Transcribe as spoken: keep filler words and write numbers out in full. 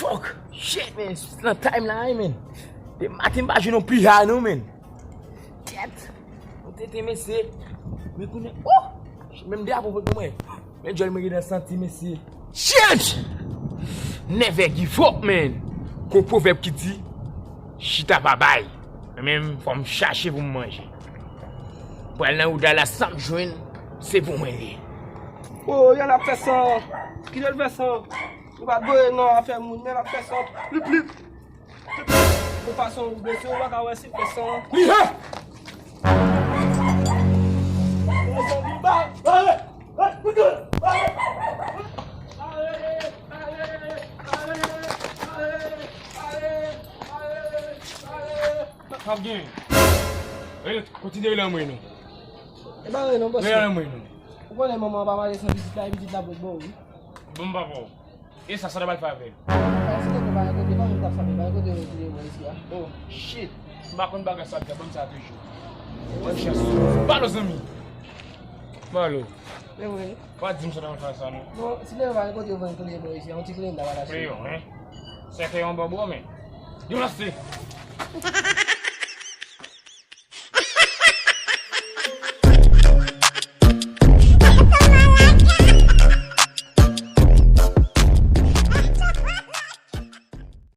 Fuck! Shit, man! Nan time la, wi, man! Depi maten m pa jwenn yon piya, non, man! Kèt! Yon tenten, mesye! Men kounye, oh! Menm drapo pot pou mwen! Men djòl mwen gentan santi, mesye! Shit! Never give up, man! Gon pwovèb ki di, chita pa bay. Mwen menm, fò m chache pou m manje. Pral nan wouda la, sa m jwenn, se pou mwen li. Oh, y al ap fè san. Kite l fè san. Nou pa t voye nan afè moun, men l ap fè san. Plip, plip. Yon fason ou blese, ou pa ka wè si l fè san. Li he! Mezanmi, ba, ba, ale, ale, ale, ale, ale, ale, ale, ale, ale, ale, ale. P ap gen. Rele, kontinye rele anmwey nou. E pa rele non, bòs. Rele anmwey nou. Ou konnen manman an pa mache san pitit la, e pitit la pot bò, wi. Bon, m pa bò. E sa, sa ta pral fè avè l? Sa, si nèg yo pa gen kote, pa moun k ap frape, pa gen kote yo touye mwen isi a. Oh, shit. M pa konn bagay sa ap fè, ban m sa toujou. Bòn chans. Balo, zanmi. Balo. Men mwen. Pa di m sa ta pral fè sa, non. Bon, si nèg yo pa gen kote yo vann kle mwen isi a, yon ti kle m ta pral achte. Kle yo, hein? Sèkèy yon bò bò, men. Yo lase.